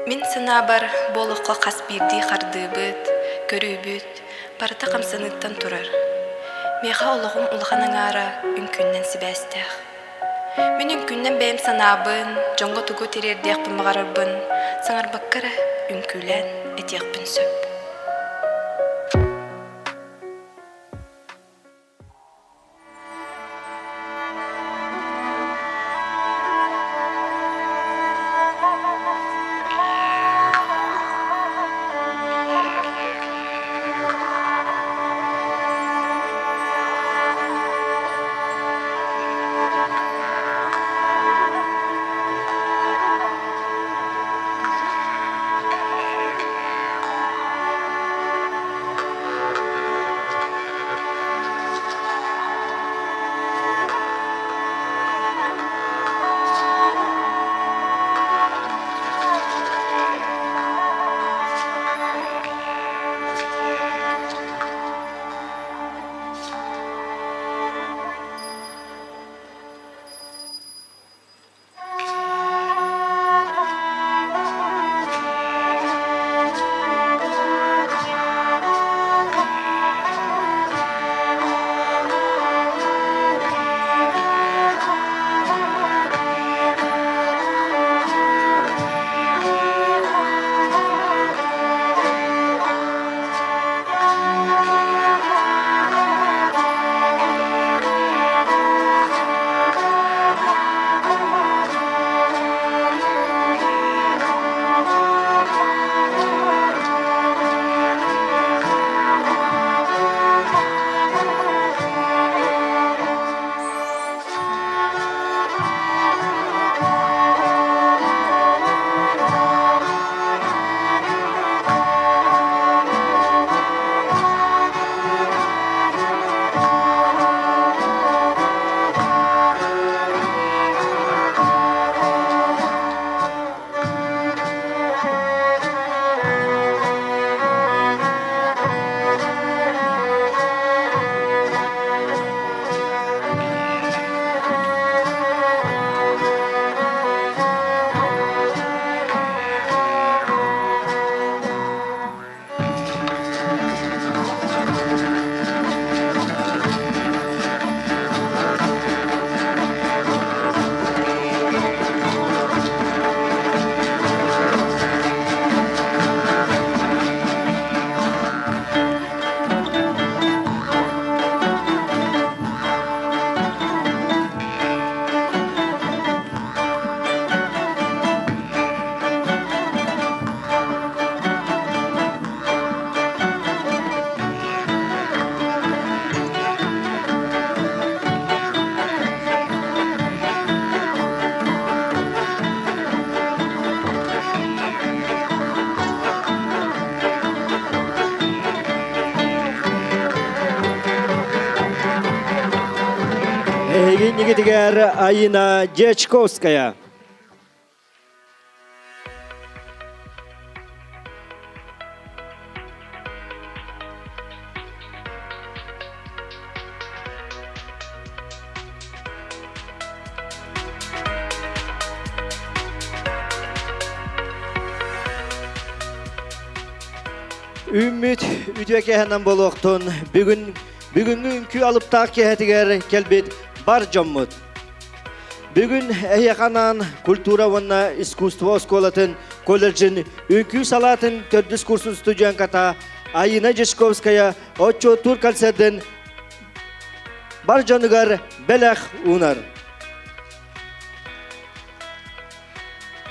Мин санаабар, бу олоххо хас биирдии хардыыбыт, көрүүбүт барыта хамсаныыттан турар. Миэхэ олоҕум улахан аҥаара үҥкүүннэн сибээстээх. Мин үҥкүүннэн бэйэм санаабын, дьоҥҥо тугу тириэрдиэхпин баҕарарбын саҥарбакка эрэ үҥкүүлээн этиэхпин сөп. Эһиги иннигитигэр Айина Дьячковская. Үүммүт үтүө киэһэнэн буолуохтун бүгүн бүгүҥҥү үҥкүү алыптаах киэһэтигэр кэлбит бар дьоммут. Бүгүн эһиэхэ анаан культура уонна искусство оскуолатын колледжын үҥкүү салаатын төрдүс курсун студентката Айына Дьячковская отчуоттуур концердын бар дьонугар бэлэх уунар.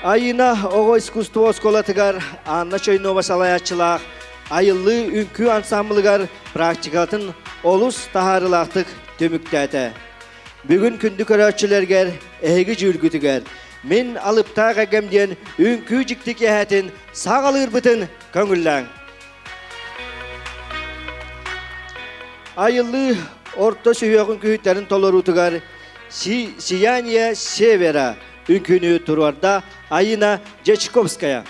Айына оҕо искусство оскуолатыгар Анна Чойнова салайааччылаах Айыллыы үҥкүү ансамблыгар практикатын олус таһаарыылаахтык түмүктээтэ. Бүгүн күндү көрөөччүлэргэр, эһиги дьүүлгүтүгэр мин алыптаах эгэм диэн үҥкүү дьикти киэһэтин саҕалыырбытын көҥүллээҥ. Айыллыы орто сүһүөҕүн күһүттэрин толоруутугар Сияние Севера үҥкүүнү туруорда Айына Дьячковская.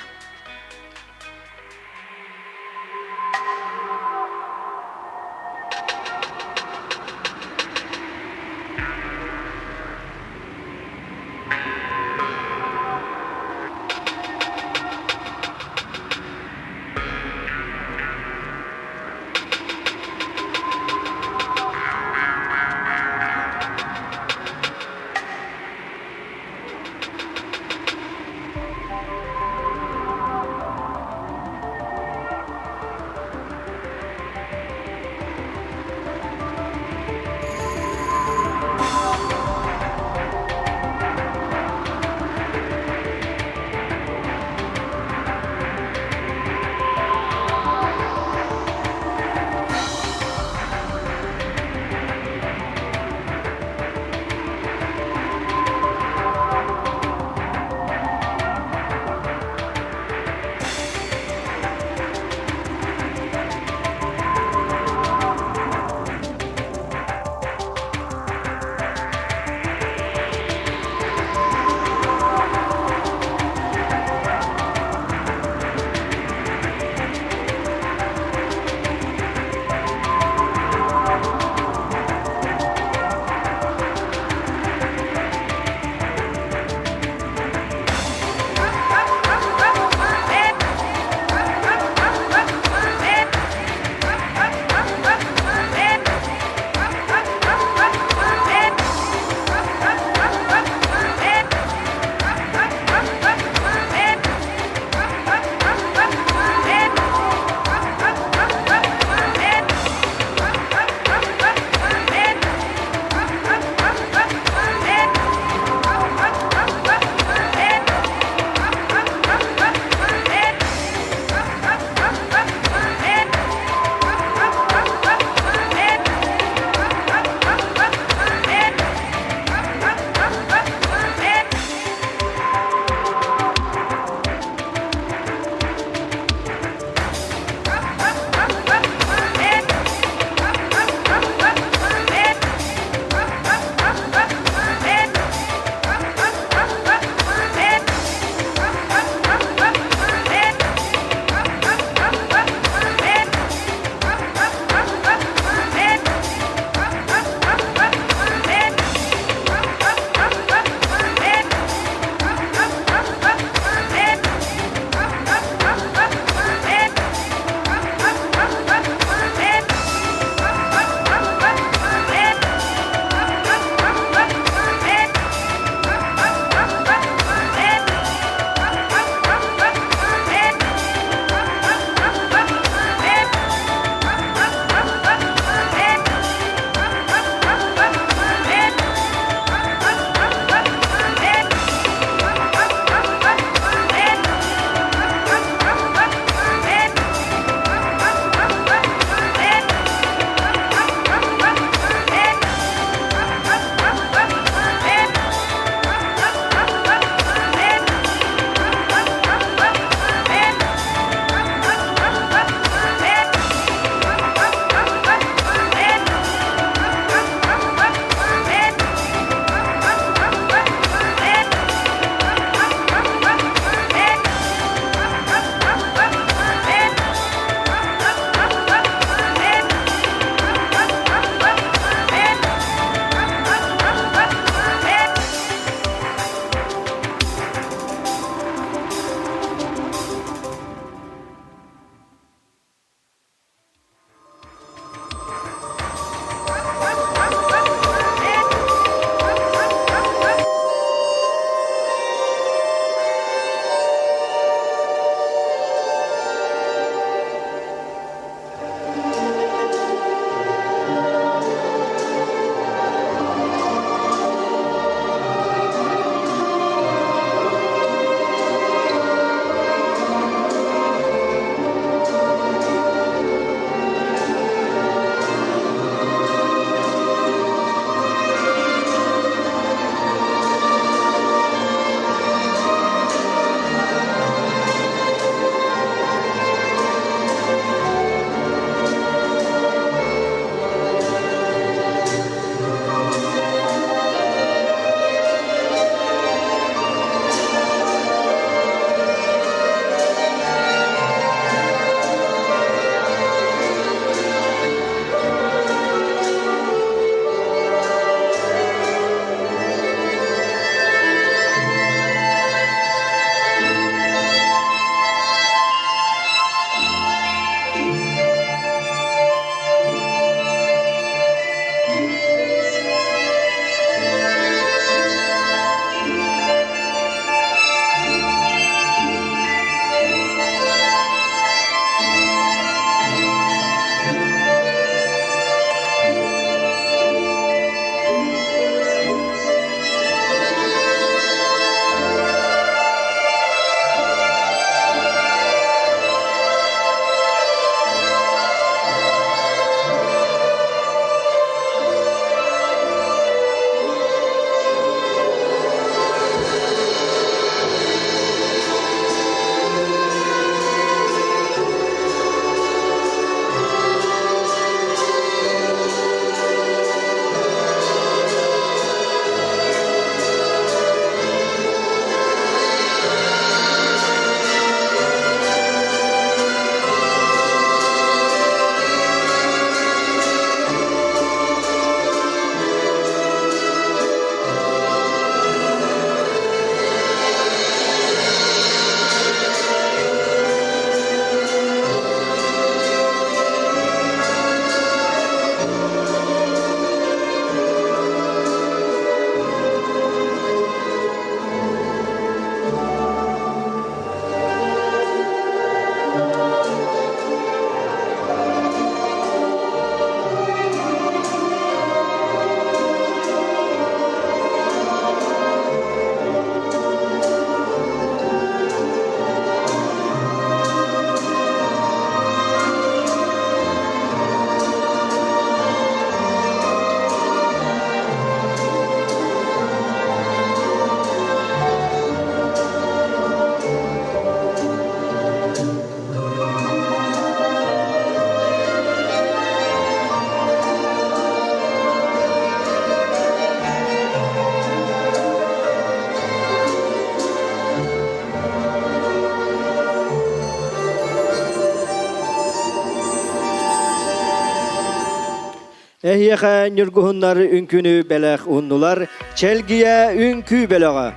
Эһиэхэ ньургуһуннар үҥкүүнү бэлэх ууннулар, Чэлгийэ үҥкүү бөлөҕө.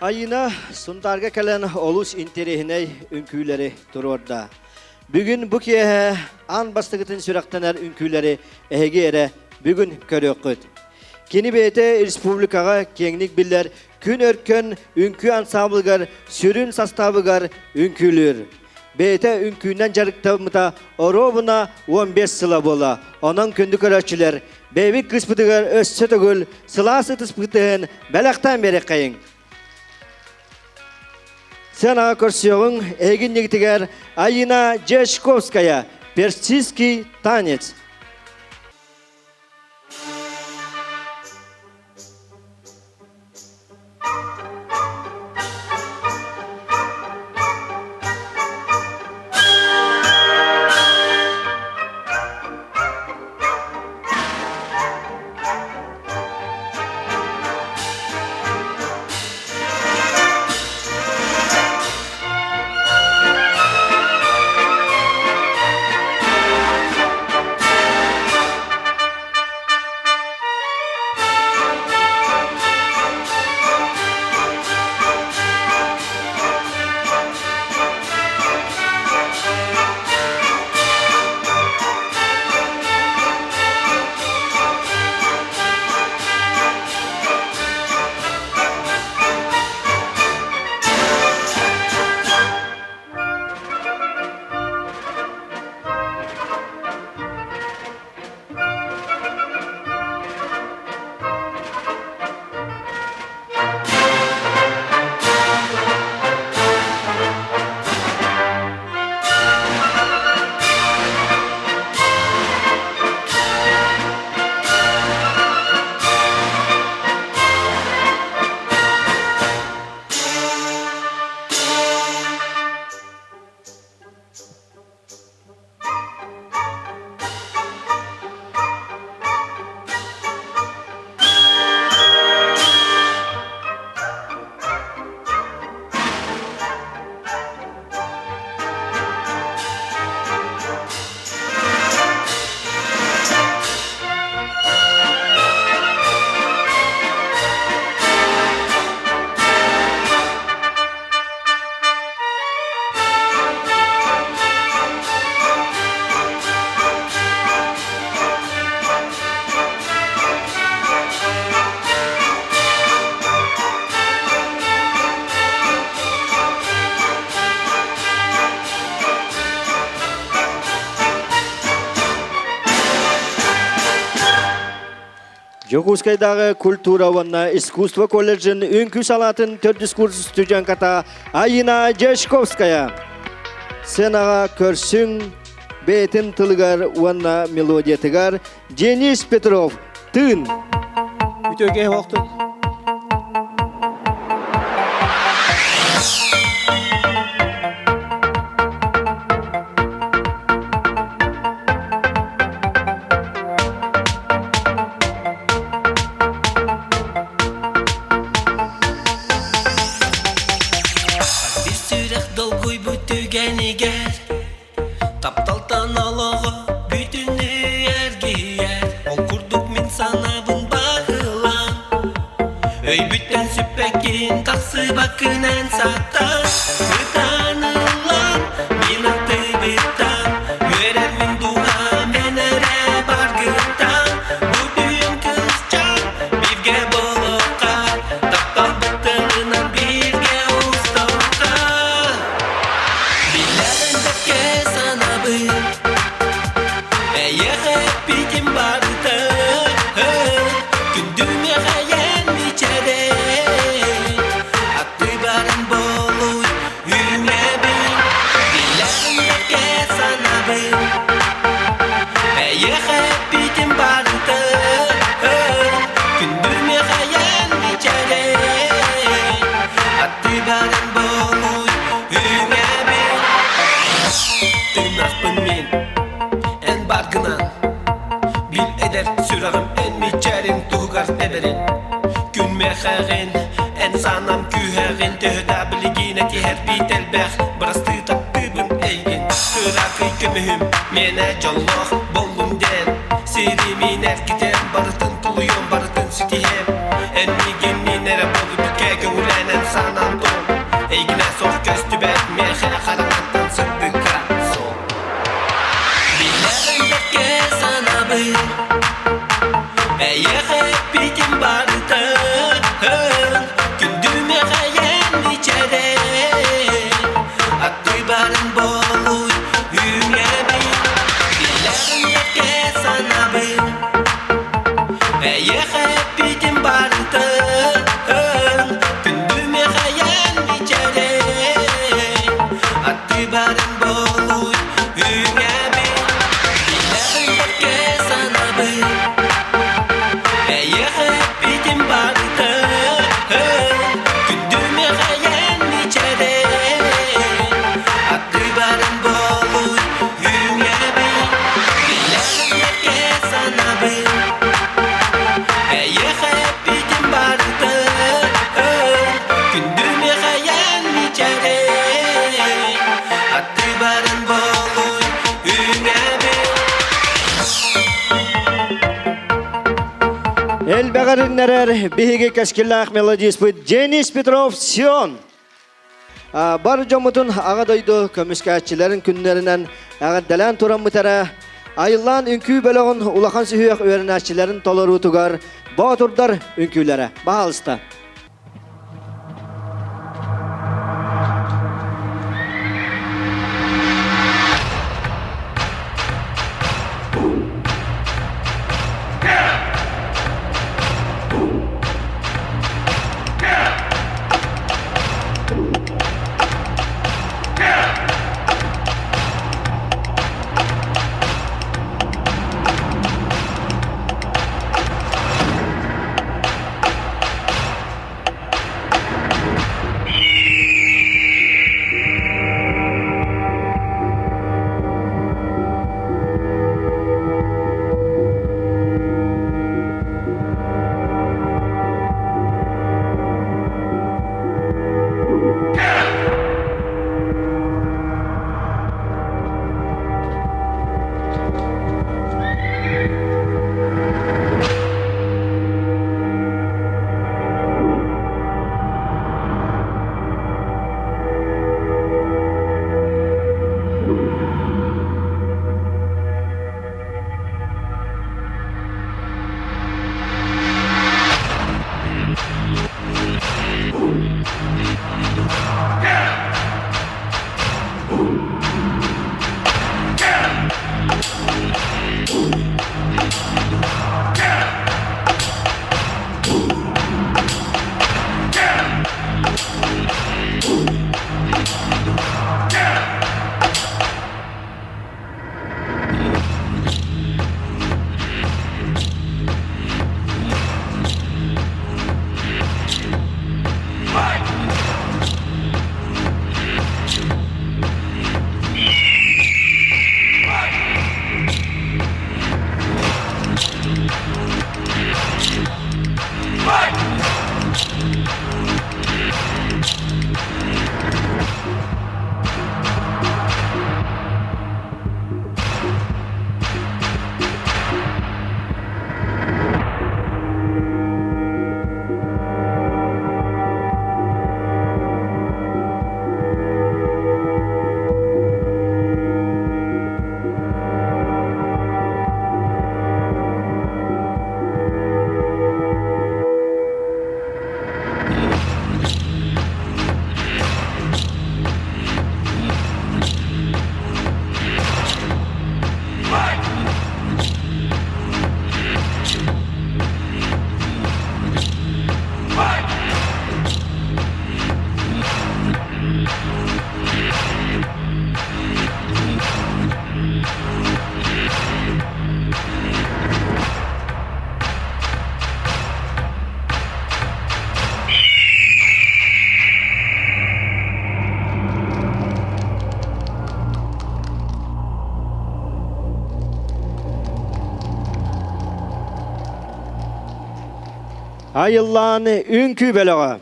Айына Сунтаарга кэлэн олус интэриэһинэй үҥкүүлэри туруорда. Бүгүн бу киэһэ аан бастакытын сүрэхтэнэр үҥкүүлэри эһиги эрэ бүгүн көрүөххүт. Кини бэйэтэ республикаҕа киэҥник биллэр Күн Өркөн үҥкүү ансаамблыгар сүрүн састаабыгар үҥкүүлүүр. Бэйэтэ үҥкүүнэн дьарыктаммыта оруобуна 15 сыла буола. Онон күндү көрөөччүлэр, бэйэбит кыыспытыгар өссө төгүл сылаас ытыспытын бэлэхтээн биэриэххэйиҥ. Сценаҕа көрсүөҕүҥ эһигинньигитигэр Айина Дьячковская «Персидский танец». Дьокуускайдааҕы культура уонна искусство колледжын үҥкүү салаатын төрдүс курс студентката Айина Дьячковская. Сценаҕа көрсүҥ бэйэтин тылыгар уонна мелодиятыгар Денис Петров Тыын. Үтүөгэ оһохтун. Бір сүрэх долгуйбут түгэнигэр Тапталтан олоҕо бүтүннүү эргийэр Ол курдук мин санаабын баһылаан Өйбүттэн сүппэккин тахсыбаккын эн сааттан Ытаан ыллаан мин аттыбыттан Үөрэр мин дууһам эн эрэ баргыттан Бу түүн кыысчаан бииргэ буолуохха Тапталбыт тылынан бииргэ устуохха Билэҕин бэркэ санабын Эйиэхэ эппитим барыта Күндү миэхэйэн мичээрэ Аттыы баран буолуй үүнэбин Билэҕин бэркэ санабын Эйиэхэ эппитим барыта Күндү миэхэйэн мичээрэ Аттыы баран буолуй үүнэбин Тыынахпын мин эн баргынан Бил эдэр сүрэҕим эн мичээрин туһугар тэбэрин Күн миэхэҕин эн санам күүһэҕин Төһө да билигин этиһэр биит элбэх Бырастыы таптыыбын эйигин Кыракый көмүһүм миэнэ дьоллоох боллум диэн Сирими. эргитэн Барытын тулуйуом, барытын ситиһиэм Эн миигин мин эрэ буолбукка көҥүлээн санаан тол Эйигинэ суох көстүбэт миэхэ хараҥаттан сырдыкка суол Билэҕин бэркэ санаабын Эйиэхэ эппитим барытын Күндү миэхэйэн мичээрэй Аттыы барын буолуй үүнэбин Билэҕин бэркэ санаабын Эйиэхэ эппитим барытын Күндү миэхэйэн мичээрэй Аттыы барын буолуй үүнэбин Билэҕин бэркэ санаабын Эйиэхэ эппитим барытын Күндү миэхэйэн мичээрэй Аттыы барын буолуй үүнэбин Билэҕин бэркэ санаабын Эйиэхэ эппитим барытын Күндү миэхэйэн мичээрэй Аттыы барын буолуй үүнэбин Элбэҕэриннэрэр биһиги кэскиллээх мелодиспыт Денис Петров Сион. Бар дьоммутун Аҕа дойду көмүскээччилэрин күннэринэн эҕэрдэлээн тураммыт эрэ, айыллаан үҥкүү бөлөҕүн улахан сүһүөх үөрэнээччилэрин толоруутугар Боотурдар үҥкүүлэрэ. Баһаалыста. Айыллаан үҥкүү бөлөҕө.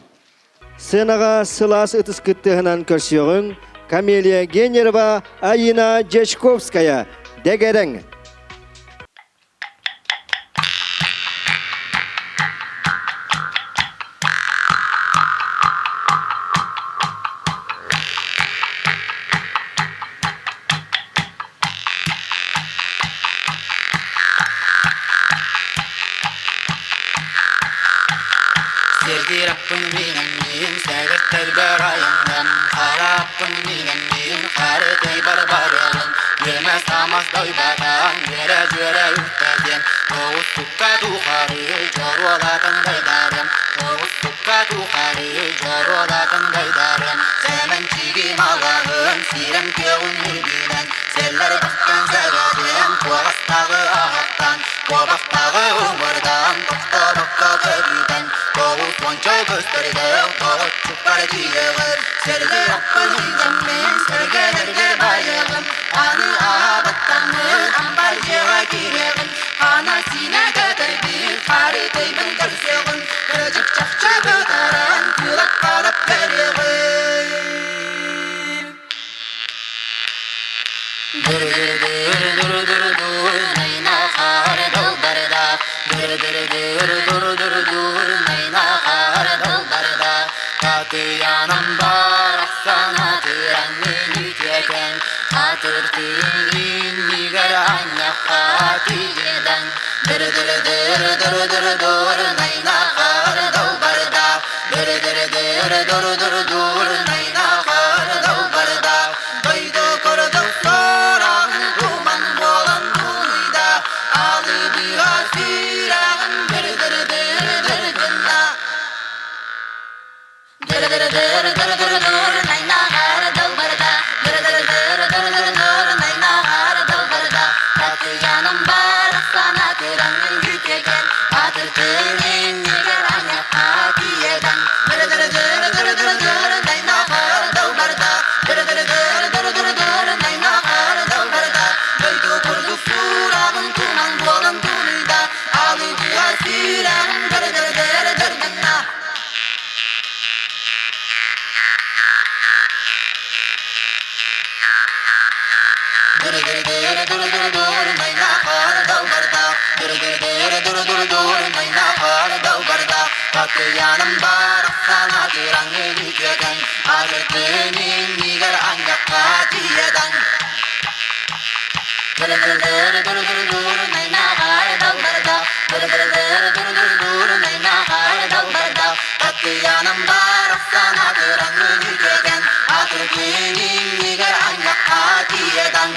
Сценаҕа сылаас ытыс кыттыһынан көрсүөҕүҥ Камелия Генерова, Айина Дьячковская, Дэгэрэҥ. Сэргэлиир аппын миинэммин, сэгэртэрбэр айанным, хара аппын миинэммин, хары тыйбар барыаҕын, үөмэ самас дойбатан, үөрэ-дьүөрэ үктэтиэм, тоҕус тукка тухары дьоруолатан дайдарым, тоҕус тукка тухары дьоруолатан дайдарым, Сэмэнчигим алаһын, сирэм күөҕүн үрдүнэн, сэллэр бахтан сэгэтиэм, куоҕастааҕы аһаттан, куобахтааҕы уҥуордан, тохтобокко көтүтэн, тоҕус уонча көстөрдөөх тоҕоччукпар тиийэҕин, сэргэр аппын илдьэммин, сэргэлэргэ байыаҕым, аны аһаабаттаммын, ампар дьиэҕэ киириэҕим, хана сиинэ кэтэрбин, харытыйбын көрсүөҕүм, кырдьык чахчы бытаран, кылаппалап кэлиэҕим. Татыянам барахсан атыраңын үтүөкэн, атыртыын иннигэр анньахха тиийэдэн, дыр-дыр-дыр-дыр-дыр-дур найнахар далбарда, дыр-дыр-дыр-дыр-дыр-дур найнахар далбарда, дойду курдук соран туман буолан тулуйда, алыбыга сүрэҕин дыр-дыр-дыр-дыр гынна. Татыянам барахсан атыраңын үтүөкэн, атыртын иннигэр анньахха тиийэдэн, дойду курдук сураҕын туман буолан тулуйда, алыбыга сүрэҕин дыр-дыр-дыр-дыр гынна. Татыяным барахсан атыраңын үтүөкэн, атыртын иннигэр анньахха тиийэдэн. Татыяным барахсан атыраңын үтүөкэн, атыртын иннигэр анньахха тиийэдэн.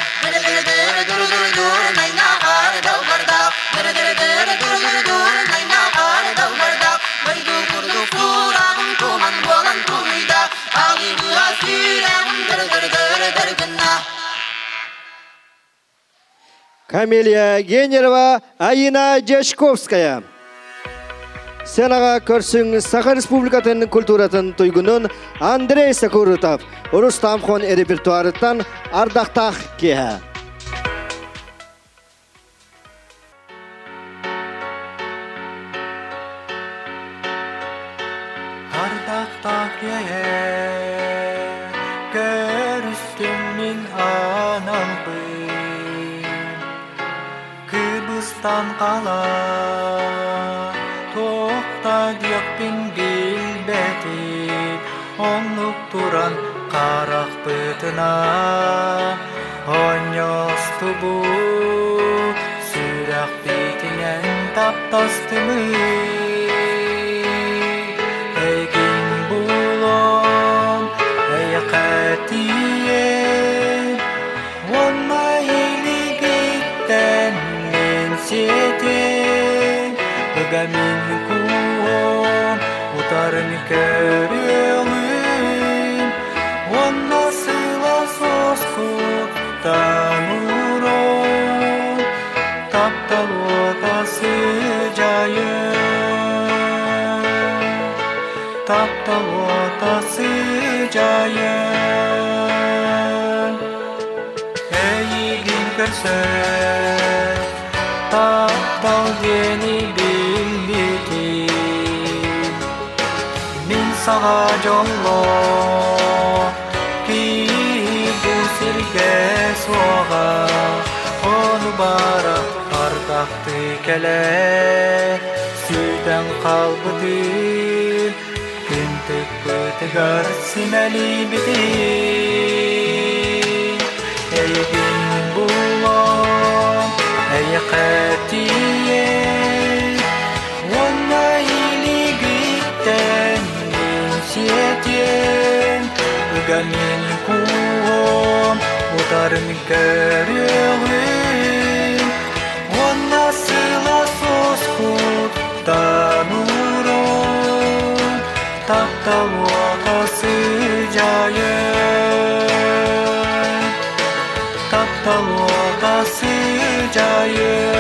Дойду курдук сураҕын туман буолан тулуйда, алыбыга сүрэҕин дыр-дыр-дыр-дыр гынна. Камелия Генерова, Аина Дьячковская. Сценаҕа көрсүҥ Саха Республикатын культуратын туйгунун Андрей Сакурутов, Рустам Хон репертуарыттан ардахтаах киэһэ. Ардахтаах киэһэ көрүстүм мин аналбын, кыбыстан хаала туохта диэхпин билбэтим, оннук туран харахпытынан оонньостубут, сүрэхпитинэн таптастыбыт. Эйгин булан, эйэхэ тиийэн, уонна илигиттэн мин сиэтин, ыга мин кууһун, утарын көрүөҕүм, уонна сылаас уоскуттан уурун, таптал уота сыдьайын, таптал уота сыдьайын. Эйигин көрсөн, таптал диэни билбитим, мин саҕа дьоллоох киһи бу сиргэ суоҕа, ону баара ардахтыы кэлэ, сүтэн хаалбытын, күн тыкпытыгар симэлийбитин. Эйигин булан, эйэхэ тиийэн, уонна илигиттэн Утарын көрүөҕүн Уонна сыла соскуттан уурун Таптал уота сыдьайын Таптал уота сыдьайын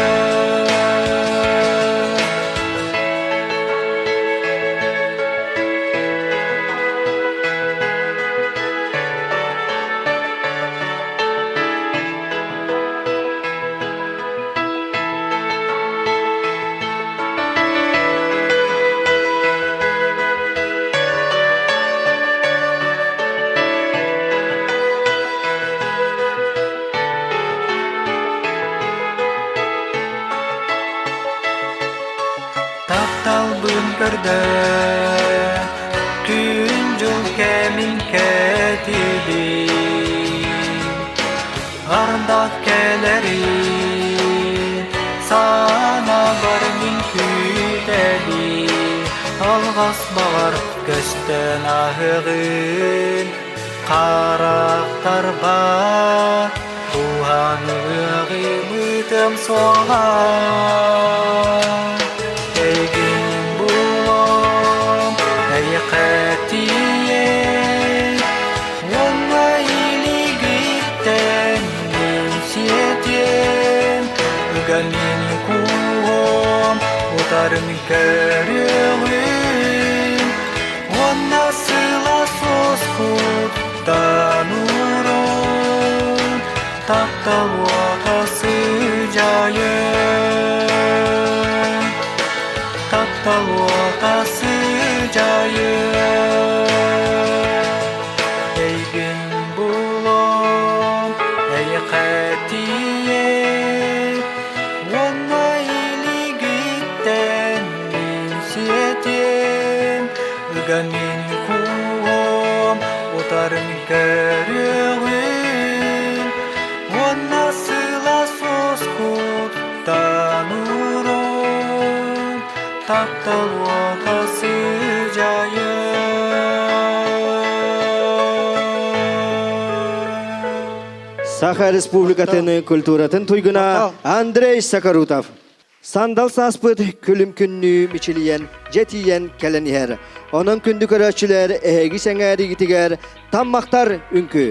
Тапталбын көрдөөн, күн-дьыл кэмин кэтибин, Ардах кэлэрин санаабар мин күүтэбин, Алҕас баҕар көстөн аһыгын, харахтарбар Туһаныаҕым суоҕа Эйигин булуом, эйиэхэ тиийэн Уонна илиигиттэн мин сиэтиэм Ыган мин кууһуом, утарын көрүөҕүм Уонна сылаас уоскуттан уурун Таптал уота сыдьайын Таптал уота сыдьайын Эйгин булуом, эйиэхэ тиийэн Уонна илиигиттэн мин сиэтиэм Ыган мин кууһуом, утарын көрүөҕүм Уонна сылаас уоскуттан уурун Таптал уота сыдьайын Саха Республикатын культуратын туйгуна Андрей Сакарутов. Сандал сааспыт күлүм күннүү мичилийэн, дьэ тиийэн кэлэн иһэр. Онон күндү көрөөччүлэр эһиги сэҥээригитигэр таммахтар үҥкүү.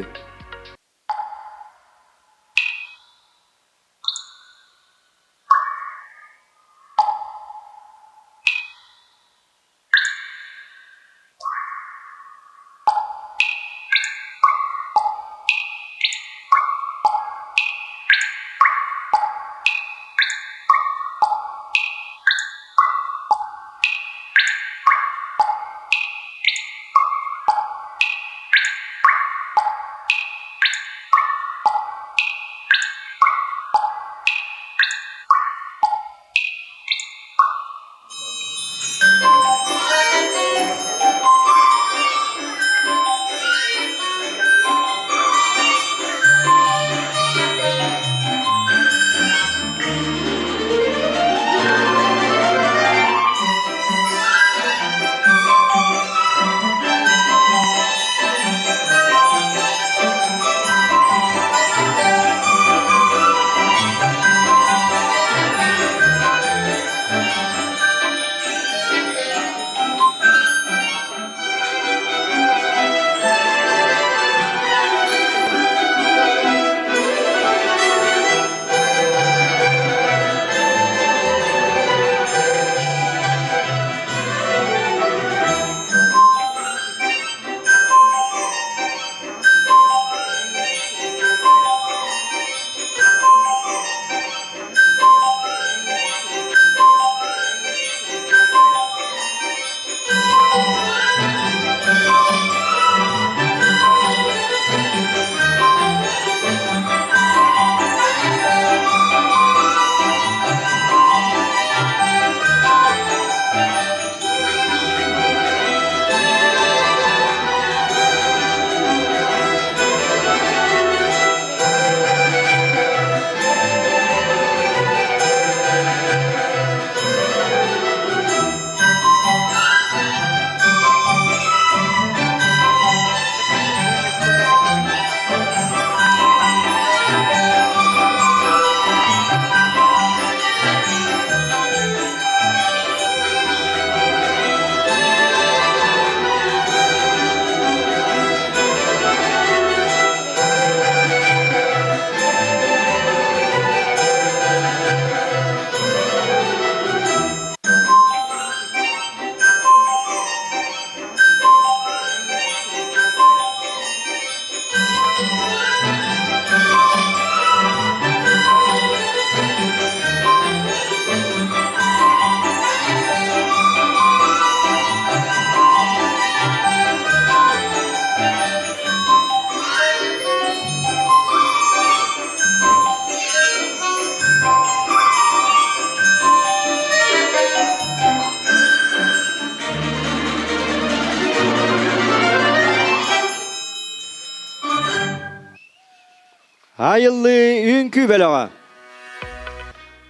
Айыллыы үҥкүү бөлөҕө.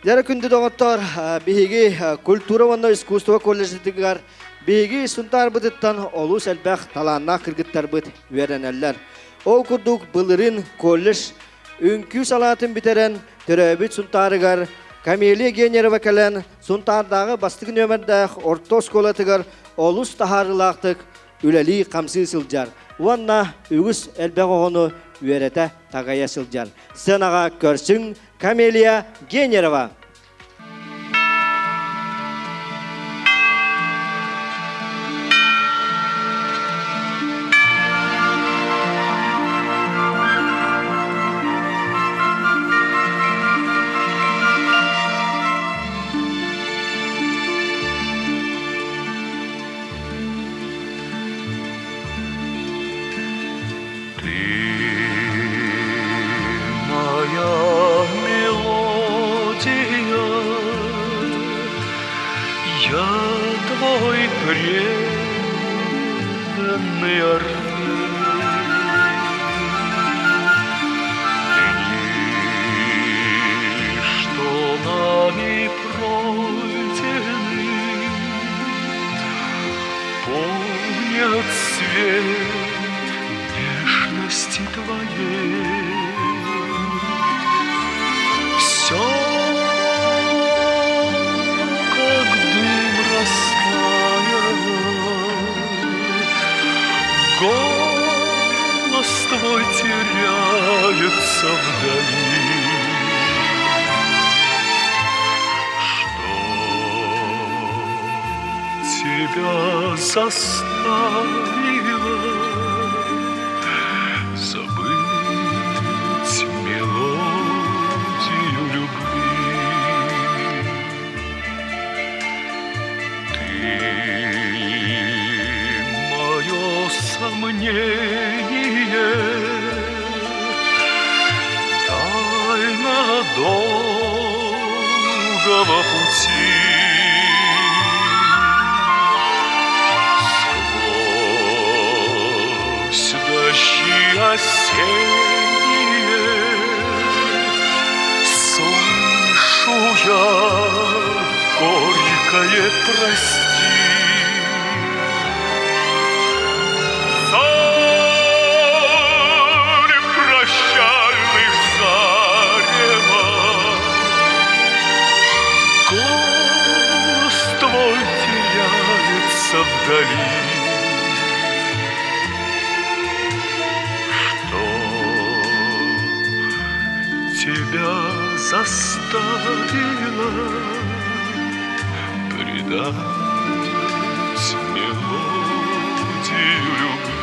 Дьэ күндү доҕоттор, биһиги культура уонна искусство колледжытыгар биһиги Сунтаарбытыттан олус элбэх талааннаах кыргыттарбыт үөрэнэллэр. Ол курдук былырыын колледж үҥкүү салаатын бүтэрэн төрөөбүт Сунтаарыгар Камелия Генерова кэлэн Сунтаардааҕы бастакы нүөмэрдээх орто оскуолатыгар олус таһаарыылаахтык үлэлии-хамсыы сылдьар уонна үгүс элбэх оҕону үөрэтэ такайа сылдьар. Сценаҕа көрсүҥ Камелия Генерова. Ты моя мелодия, я твой преданный орел. Дни, что нами пройдены, Помнят свет нежности твоей. Все, как дым растаял, Голос твой теряется вдали. Что тебя заставило забыть мелодию любви? Ты мое сомнение, тайна долгого пути. Сквозь дожди осенние Слышу я горькое прости. Соль прощальных зарево, Голос твой теряется вдали. Что тебя заставило предать мелодию любви?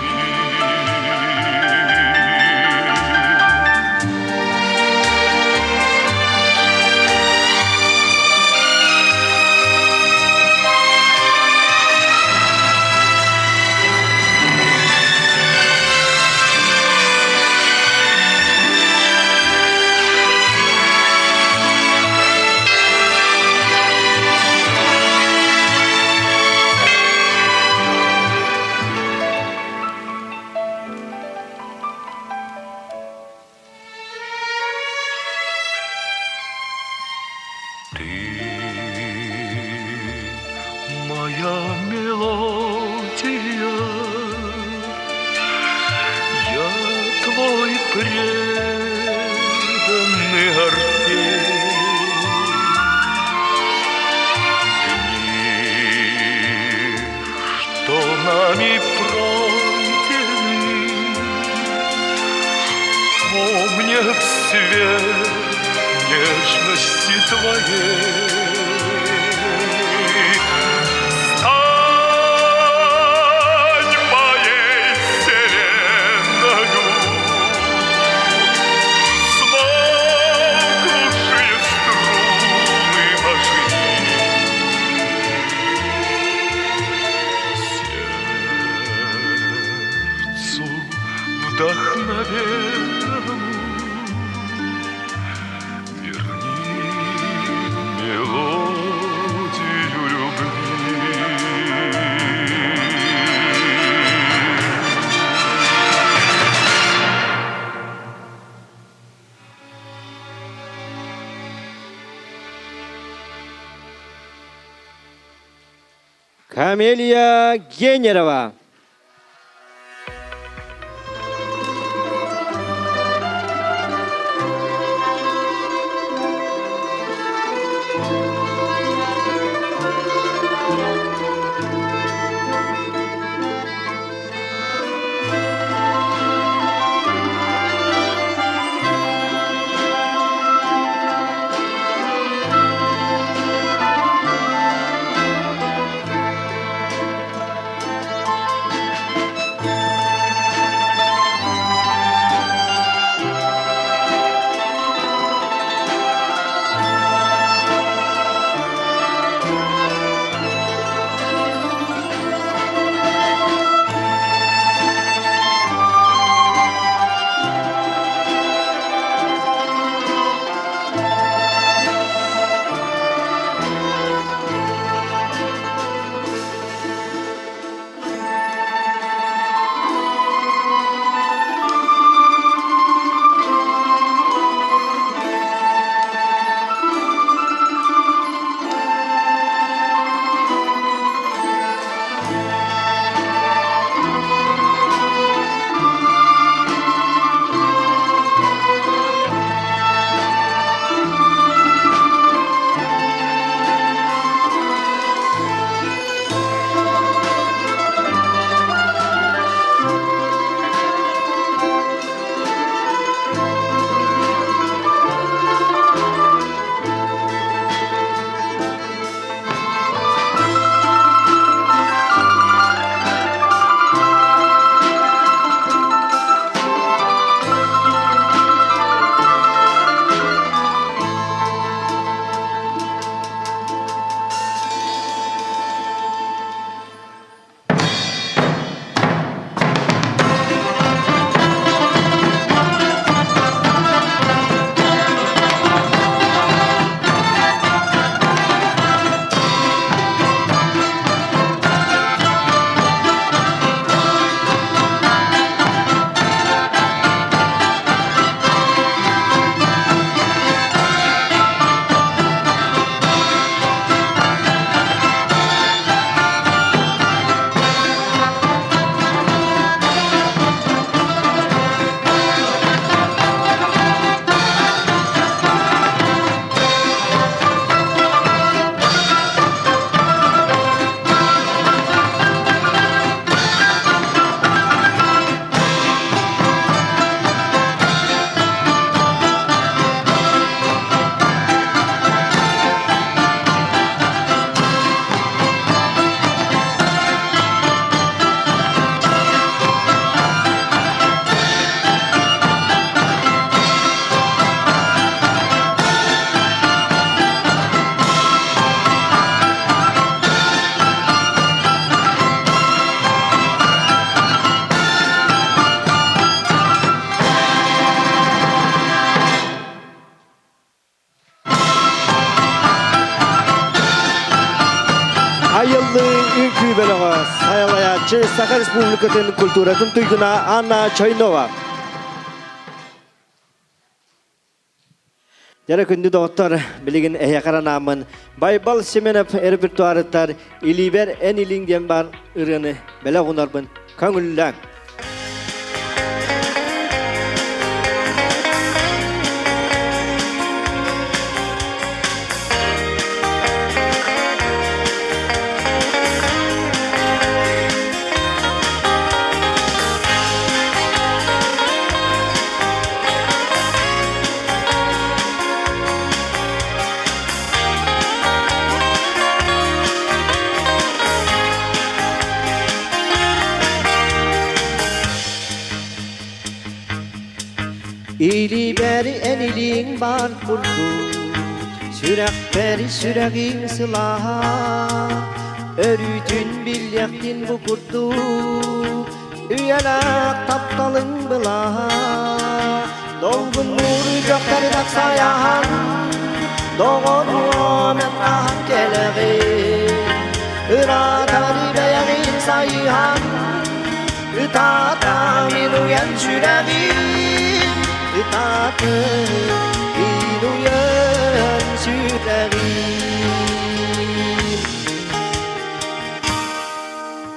Ты моя мелодия, я твой преданный Орфей. Дни, что нами пройдены, помнят свет нежности твоей. Стань моей вселенною, смолкнувшие струны ложи. Сердцу вдохновенному верни мелодию любви. Камелия Генерова. Айыллыы үҥкүү бөлөҕө сайалайааччы Саха Республикатын культуратын туйгуна Анна Чойнова. Дьэрэ күндү доҕоттор, билигин эһиэхэ анааммын Байбал Семенов репертуарыттар Илиибэр эн илиҥ диэн баар ырыаны бэлэх уунарбын көҥүллээҥ. Илибэри эн илииҥ баар курдук, сүрэхпэр сүрэҕиҥ сылааһа, өрүүтүн билиэхтин бу курдук, үйэлээх тапталыҥ былааһа. Долгуннуур дьахтары тахсайаһан, доҕоруом эн хаһан кэлэҕин, ыраатар бэйэҕин сайыһан, Ытаатаҥ уйан сүрэҕим, ытаатыҥ уйан сүрэҕим.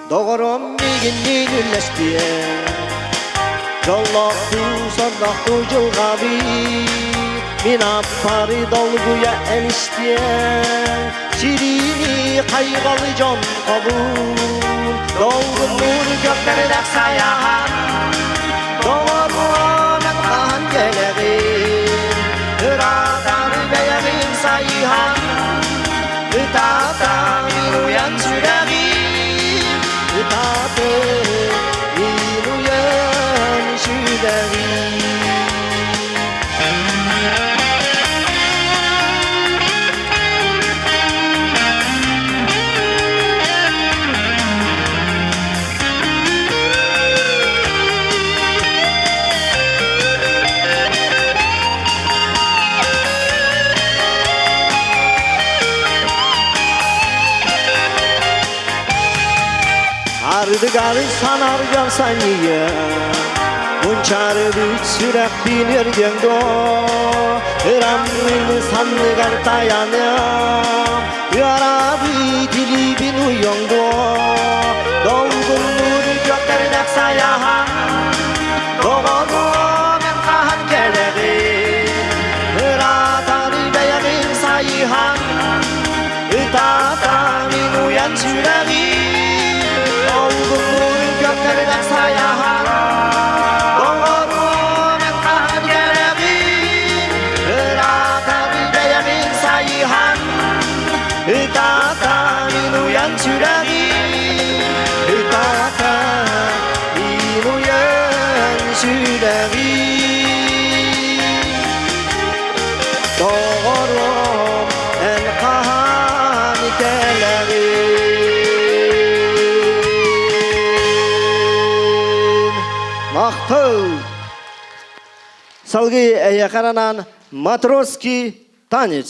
Доҕорум миигинниин үллэстиэ Дьоллоохтуу, сордоохтуу дьылҕабыы Мин аппары долгуйа эн истиэҥ Сириини хайҕалы дьон хобуун Долгуннуур көктэринэх сайаһан Доҕоруом эн хаһан кэлэҕин Ыраатан бэйэҕин сайыһан Ытаатаҥ уйан сүрэҕим Ытааты уйан сүрэҕим. Ардыгары санарган санья, Мунчарыбыт сүрэхпин өргөн доо, Ыраммын санныгар таяныам, Ыарабыт илиибин уйуоҥ дуо, Долгуннуур көктөрдөх сайаһан, Доҕоруом эн хаһан кэлэҕин, Ыраатар бэйэҕин сайыһан, Ытаатаҥ уйан сүрэҕим, Долгуннуур көктөрдөх сайаһан, Доҕоруом эн хаһан кэлэҕин, Ыраатар бэйэҕин сайыһан, Ытаатаҥ уйан сүрэҕим, Ытаатаҥ уйан сүрэҕим. Доҕоруом эн хаһан кэлэҕин? Махтал! Салгыы эйиэхэ анаан матросский танец.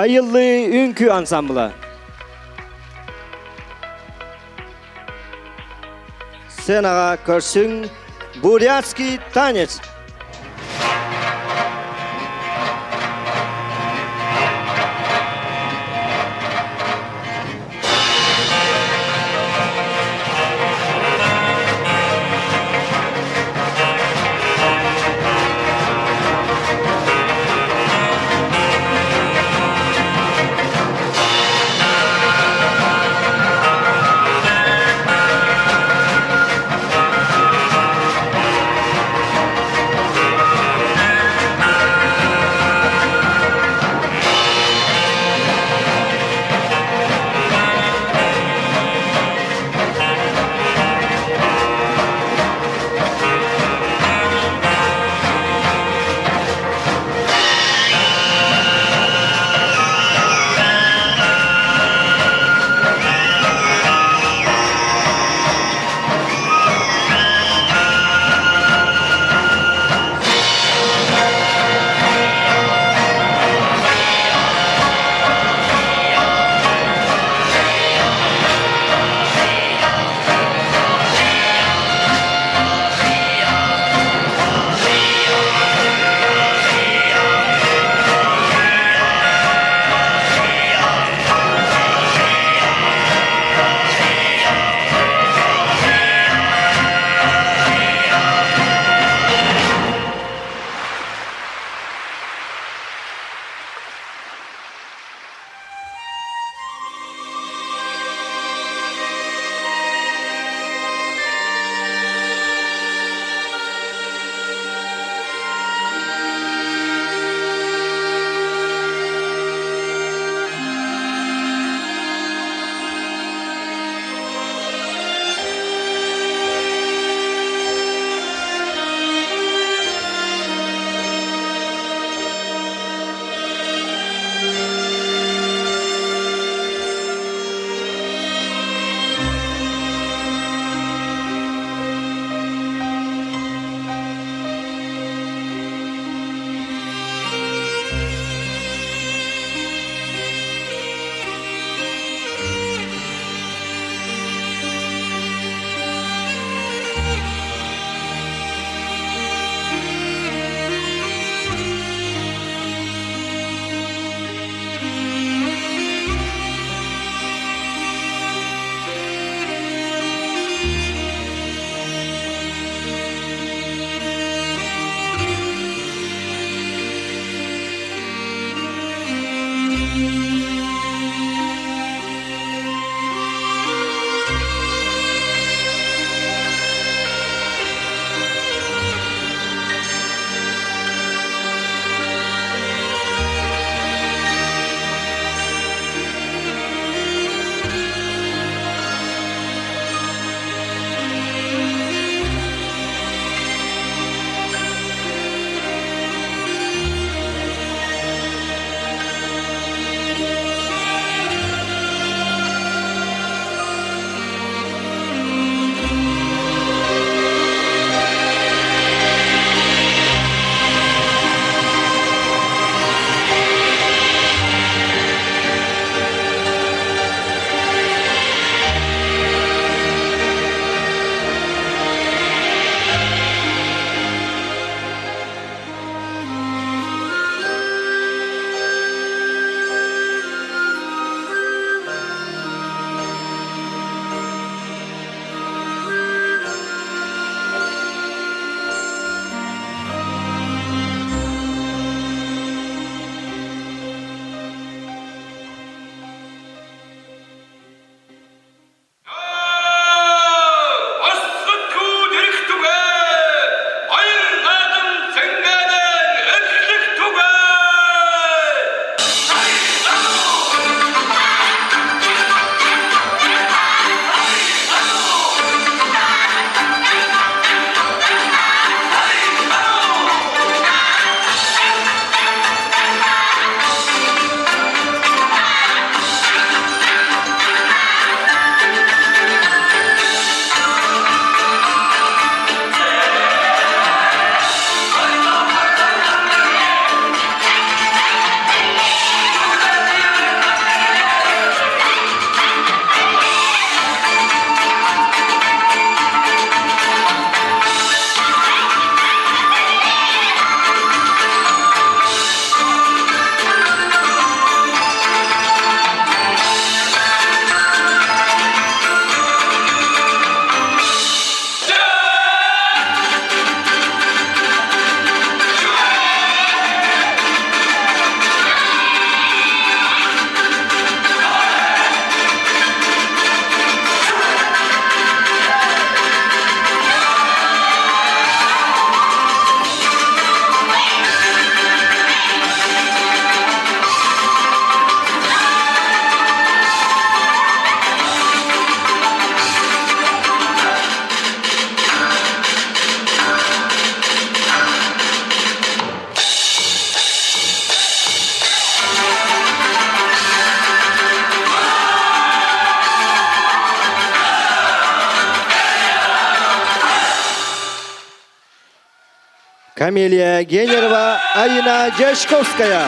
Айыллыы үҥкүү ансамбла. Сценаҕа көрсүҥ Бурятский танец. Камелия Генерова, Айина Дьячковская.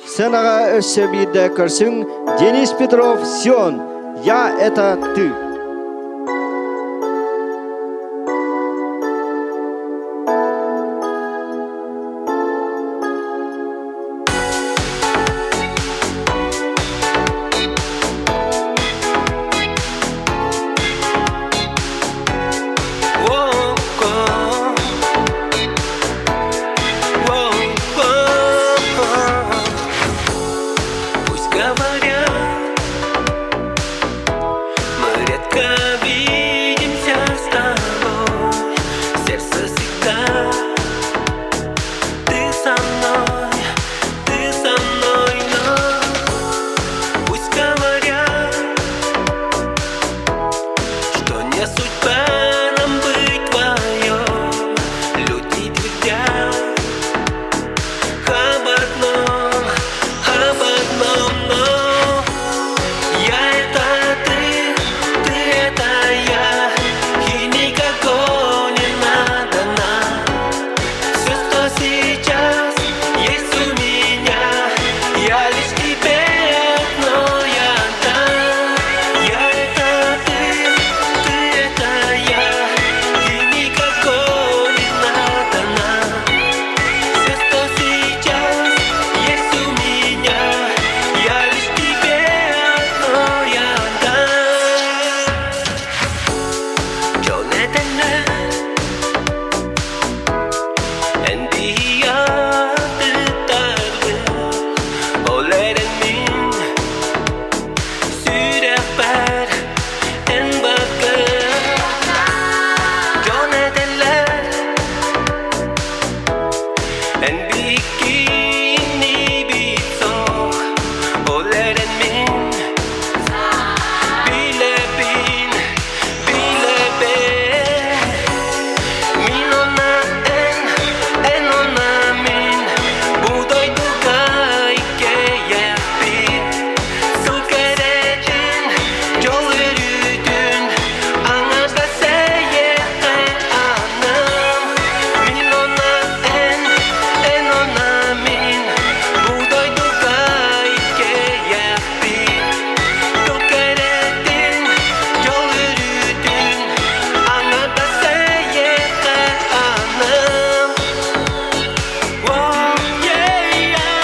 Сценаҕа өссө биирдэ көрсүҥ Денис Петров Сион «Я – это ты». Пусть говорят, мы редко видимся с тобой. Сердце всегда ты со мной, ты со мной, но пусть говорят, что не судьба нам быть вдвоем. Люди твердят об одном, об одном, но я это ты, ты это я, и никакого не надо нам. Все, что сейчас есть у меня, я лишь тебе одной отдам. Я это ты, ты это я, и никакого не надо нам. Все, что сейчас есть у меня, я лишь тебе одной отдам. Дьон этэллэр Эн биһиги Ол эрэн мин сүрэхпэр эн бакыр Дьон этэллэр Эн биһиккини бит суох Ол эрэн мин билэбин, билэбин Мин уонна эн, эн уонна мин Бу дойдуга иккиэйэхпит Сыл кэрэтин, дьол өрүүтүн Аҥаардас эйиэхэ анаам Мин уонна эн, эн уонна мин Бу дойдуга иккиэйэхпит Тыл кэрэтин, дьол өрүүтүн Аҥаардас эйиэхэ анаам Whoa, yeah, yeah.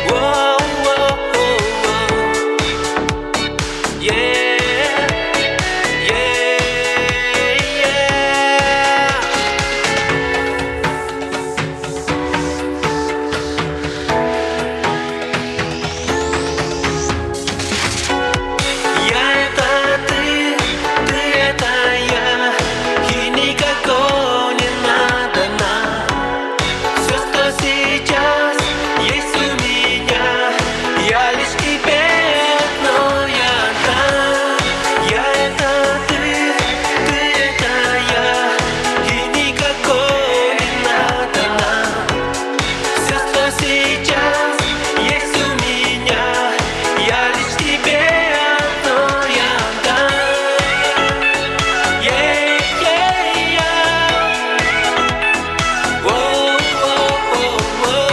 Whoa, whoa, whoa. Yeah, yeah, yeah. Я это ты, ты это я, и никакого не надо нам. Все, что сейчас есть у меня, я лишь тебе одной отдам. Я это ты, ты это я, и никакого не надо нам. Все, что сейчас есть у меня, я лишь тебе одной отдам. Yeah, yeah, yeah. Whoa, whoa, whoa, whoa.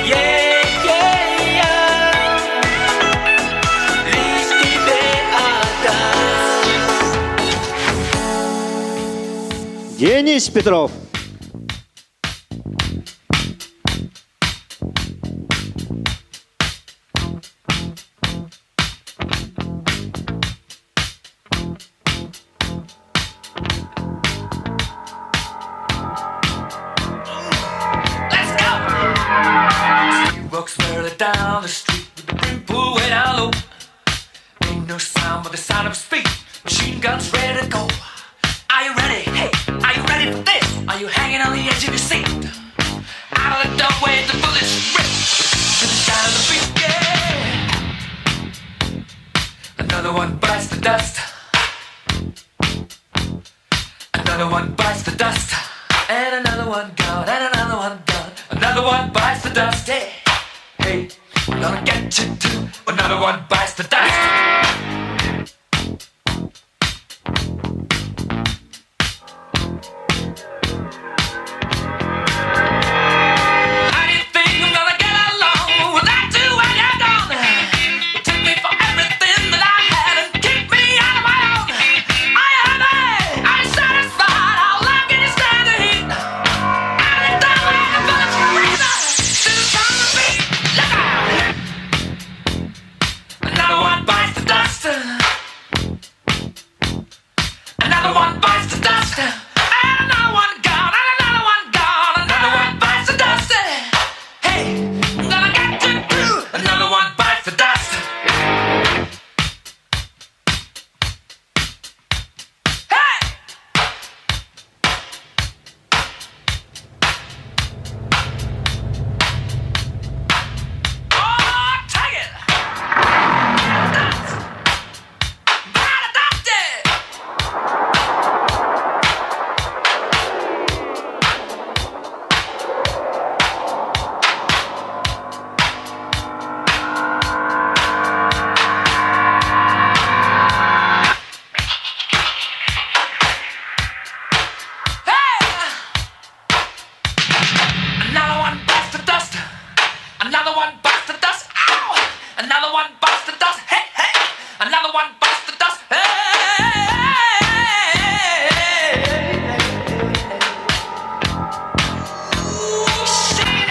Yeah, yeah, yeah. Лишь тебе отдам. Денис Петров. Let's go! She walks further down the street with the brim pulled way down low. Ain't no sound but the sound of his feet. Machine guns ready to go. Are you ready? Hey, are you ready for this? Are you hanging on the edge of your seat? Out of the doorway, the bullets rip to the sound of the beat. Yeah. Another one bites the dust. Another one bites the dust. And another one gone, and another one gone. Another one bites the dust. Hey, hey, we're gonna get you too. Another one bites the dust. How do you think I'm gonna get along without you when you're gone? You took me for everything that I had and kicked me out of my own. Are you happy? Are you satisfied? How long can you stand the heat? Out of time, like a bullet freezer. To the sound of the beat. Look out! Another one bites the dust. Another one bites the dust. And another one gone. And another one gone. Another one bites the dust. Hey, I'm gonna get you too. Another one bites the dust. Hey! Oh, take it! Dust! Bite the dust! Hey! Another one bites the dust. Another one bites the dust. Ow! Another one bites the dust. Hey, hey! Another one bites the dust. Hey! Ooh, shit.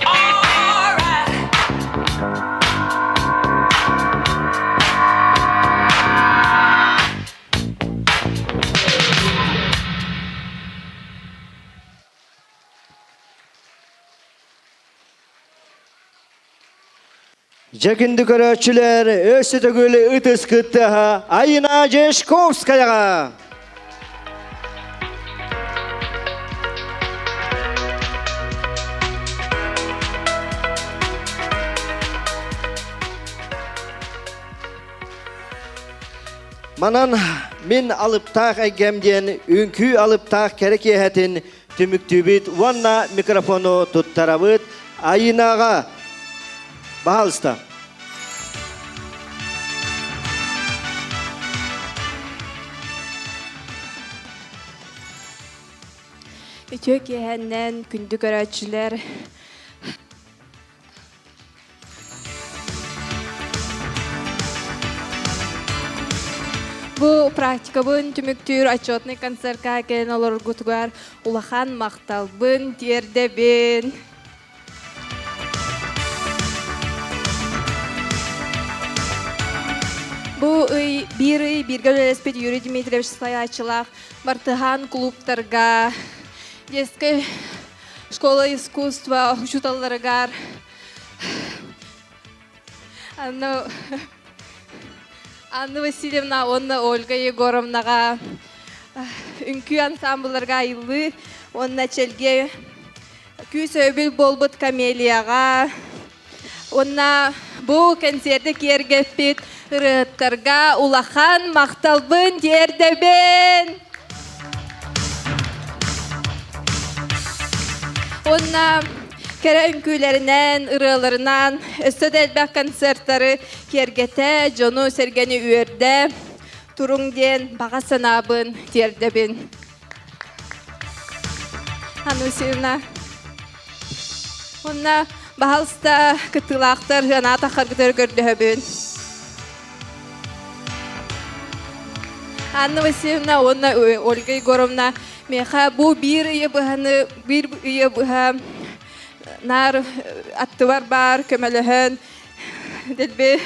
All right. Дьэ күндү көрөөччүлэр, өссө төгүл ытыс кыттыһа Айына Жешковскаяҕа! Манан мин алыптаах эйгэм диэн үҥкүү алыптаах кэрэ киэһэтин түмүктүүбүт уонна микрофону туттарабыт Айынаҕа. Баһаалыста. Үтүө киэһэннэн күндү көрөөччүлэр Бу практикабын түмүктүүр отчетный концертка кэлэн олороргутугар улахан махталбын тиэрдэбин. Бу ый биир ый бииргэ үлэлэспит Юрий Дмитриевич салайааччылаах Бартыһаан клубтарга, детскай школа искусства учууталларыгар Анна, Анна Васильевна уонна Ольга Егоровнаҕа үҥкүү ансамблларга айыллыы уонна чэлгиэ күүс өйөбүл буолбут Камелияҕа уонна бу кэнсиэрди киэргэппит ырыаһыттарга улахан махталбын тиэрдэбин! Уонна кэрэ үҥкүүлэринэн, ырыаларынан өссө да элбэх концертары киэргэтэ, дьону-сэргэни үөрдэ туруҥ диэн баҕа санаабын тиэрдэбин. Анусина. Уонна баһалыста кыттыылаахтар ыанаат ахаргытыгар көрдөһөбүн. Анна Васильевна уонна Ольга Егоровна миэхэ бу биир ыйы быһаны биир ыйы быһа наар аттыбар баар көмөлөһөн дэлби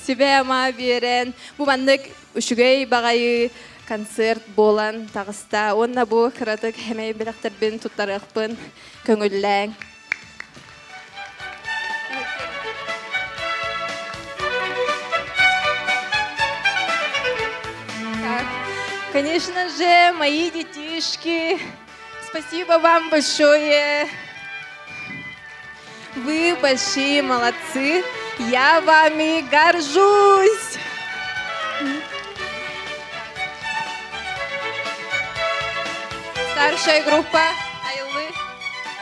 сүбэ-ама биэрэн бу маннык үчүгэй баҕайы концерт буолан таҕыста уонна бу кыратык хэмэй бэлэхтэрбин туттарыахпын көҥүллээҥ. Так, конечно же, мои детишки, спасибо вам большое. Вы большие молодцы. Я вами горжусь! Старшая группа Айлы.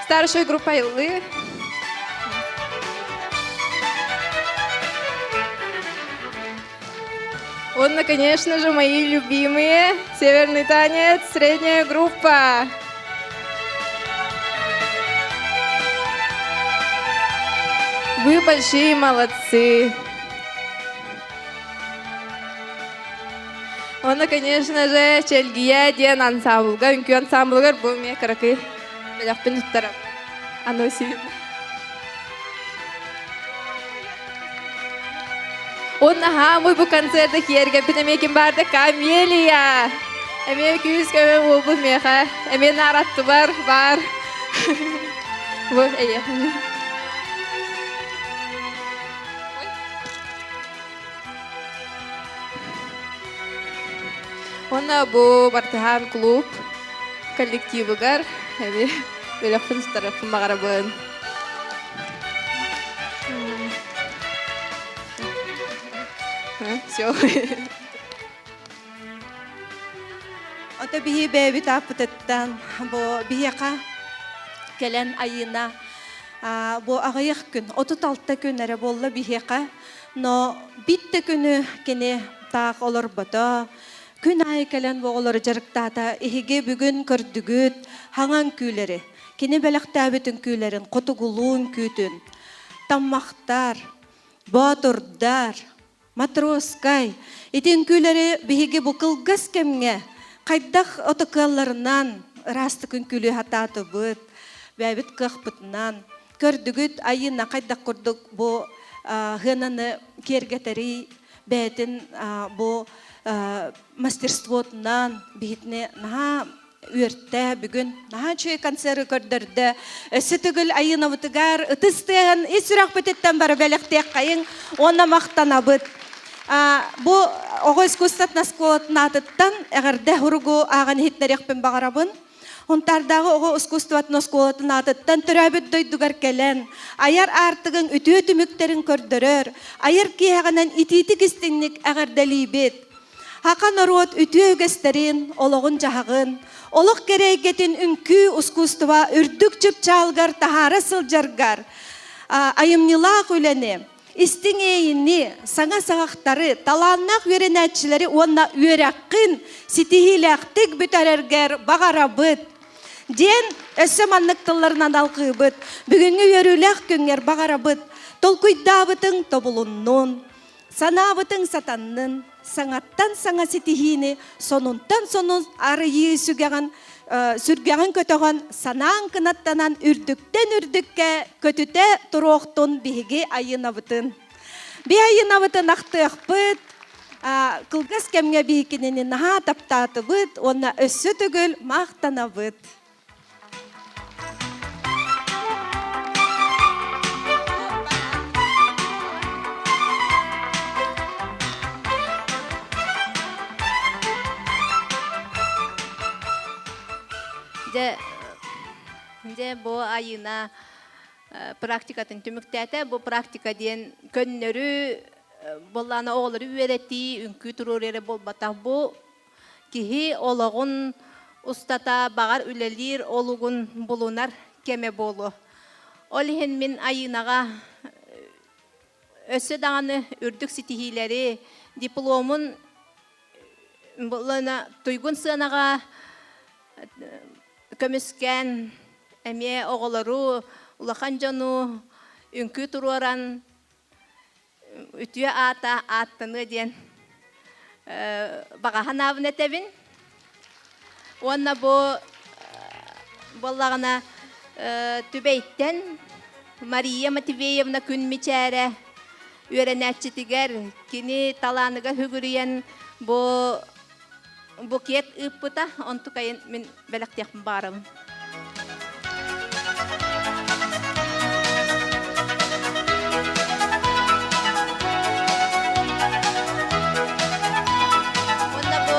Старшая группа Айлы. Вот, конечно же, мои любимые. Северный танец, средняя группа. Вы большие молодцы. Онно, конечно же, Чэлгийэ диэн ансамблга, үҥкүү ансамблыгар бу эмиэ кыракый бэлэхпин туттарам. Анна Васильевна. Уонна хаамый бу концерты киэргэппит эмиэ ким баарда Камелия! Эмиэ күүс көмө буолбут миэхэ. Эмиэ наараттыбар баар. Бу эйиэхэ. Уонна бу Бартыһаан клуб коллективыгар эми бөлөхпүн туттарыахпын баҕарабын. Все. Ото биһи бэйэбит ааппытыттан бу биһиэхэ кэлэн айыына бу аҕыйах күн, 36 күн эрэ буолла биһиэхэ. Но бит да күнү кини таах олорбото. Күн аайы кэлэн бу оҕолору дьарыктаата. Иһиги бүгүн көрдүгүт хаҥан күүлэри. Кини бэлэхтээбит үҥкүүлэрин, хотугулуу үҥкүүтүн. Таммахтар, боотурдар, матроскай. Ити үҥкүүлэри биһиги бу кылгас кэмҥэ хайдах ото кыалларынан ыраастык үҥкүүлүү сатаатыбыт, бэйэбит кыахпытынан. Көрдүгүт Айыына хайдах курдук бу сыананы киэргэтэрий бэйэтин бу мастерствотунан биһитини наһаа үөртэ бүгүн наһаа үчүгэй концеры көрдөрдө өссө төгүл Айыынабытыгар ытыс тыаһын ис сүрэхпититтэн бары бэлэхтиэххэйиҥ уонна махтанабыт бу оҕо искусствотын оскуолатын аатыттан эҕэрдэ суругу ааҕан иһитинэриэхпин баҕарабын Хонтаардааҕы оҕо искусствотын оскуолатын аатыттан төрөөбүт дойдугар кэлэн, айар аартыгыҥ үтүө түмүктэрин көрдөрөр, айар киэһэҕинэн итиитик истиҥник эҕэрдэлиибит. Саха норуот үтүө үгэстэрин, олоҕун-дьаһаҕын, олох кэрэ эйгэтин үҥкүү ускуустуба үрдүк чыпчаалыгар таһаара сылдьаргар айымньылаах үлэни, Истиҥ иэйиини, саҥа саҕахтары, талааннаах үөрэнээччилэри уонна үөрэххин ситиһиилээхтик бүтэрэргэр баҕарабыт! диэн өссө маннык тылларынан алҕыыбыт. Бүгүҥҥү үөрүүлээх күҥҥэр баҕарабыт. Толкуйдаабытыҥ тобулуннун, санаабытыҥ сатаннын, саҥаттан саҥа ситиһиини, сонунтан сонун арыйыы сүгэҕин сүргэҕин көтөҕөн, санааҥ кынаттанан үрдүктэн үрдүккэ көтүтэ туруохтун биһиги Айыынабытын. Би Айыынабытын ахтыахпыт, кылгас кэмҥэ биһи кинини наһаа таптаатыбыт уонна өссө төгүл махтанабыт. Дьэ, дьэ бу Айыына практикатын түмүктээтэ. Бу практика диэн көннөрү буоллаана оҕолору үөрэтии, үҥкүү туруоруу эрэ буолбатах. Бу киһи олоҕун устата баҕар үлэлиир олугун булунар кэмэ буолуо. Ол иһин мин Айыынаҕа өссө даҕаны үрдүк ситиһиилэри, дипломун туйгун сыанаҕа көмүскээн эмиэ оҕолору, улахан дьону үҥкүү туруоран үтүө аата ааттаныа диэн баҕа санаабын этэбин. Уонна бу буоллаҕына Түбэйтэн Мария Матвеевна Күн Мичээрэ үөрэнээччитигэр кини талааныгар сүгүрүйэн бу букет ыыппыта, онтукайын мин бэлэхтиэхпин баҕарабын. Уонна бу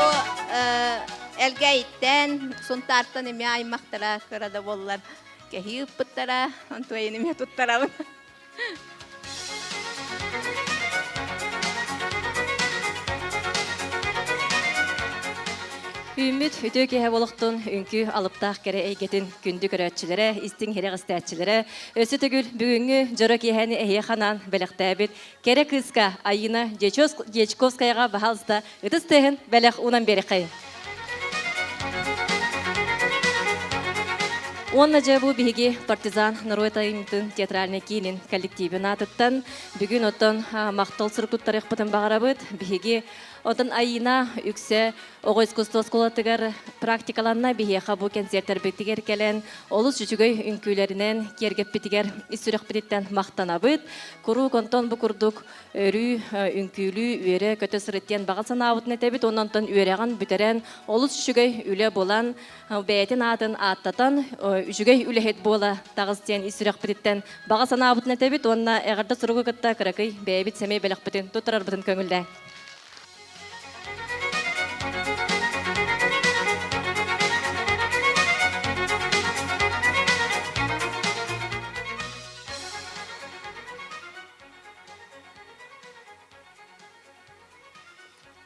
Элгээйиттэн, Сунтаартан эмиэ аймахтара кыра да буоллар кэһии ыыппыттара, онтуайын эмиэ туттарабын. Үүммүт үтүө киэһэ олохтун үҥкүү алыптаах кэрэ эйгэтин күндү көрөөччүлэрэ, истиҥ иһирэх истээччилэрэ, өссө төгүл бүгүҥҥү дьоро киэһэни эһиэхэ анаан бэлэхтээбит кэрэ кыыска Айыына Дьячковскаяҕа баһаалыста ытыс тыаһын бэлэх уунан биэрэххэйин. Уонна дьэ бу биһиги партизан норуот айымньытын театральнай киинин коллективин аатыттан бүгүн оттон махтал сурук туттарыахпытын баҕарабыт. Биһиги оттон Айыына үксэ оҕо искусство оскуолатыгар практикаланна биһиэхэ бу кэнсиэртэрбитигэр кэлэн олус үчүгэй үҥкүүлэринэн киэргэппитигэр ис сүрэхпититтэн махтанабыт. Куруук онтон бу курдук өрүү үҥкүүлүү, үөрэ-көтө сырыт диэн баҕа санаабытын этэбит. Онон онтон үөрэҕин бүтэрэн олус үчүгэй үлэ булан, бэйэтин аатын ааттатан үчүгэй үлэһит буола таҕыс диэн ис сүрэхпититтэн баҕа санаабытын этэбит уонна эҕэрдэ суругу кытта кыракый бэйэбит сэмэй бэлэхпитин туттарарбытын көҥүллээҥ.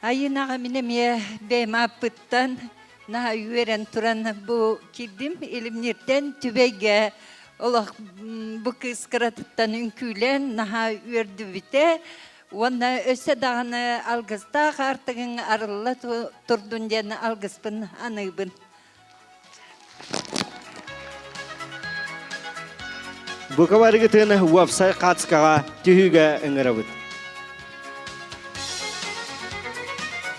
Айынаҕа мин эмиэ бэйэм ааппыттан наһаа үөрэн туран бу киирдим Илимниртэн Түбэйгэ олох бу кыыс кыратыттан үҥкүүлээн наһаа үөрдүбүтэ уонна өссө даҕаны алгыстаах аартыгыҥ арылла турдун диэн алгыспын аныыбын. Бука барыгытын уопсай хаацкаҕа түһүүгэ ыҥырабыт.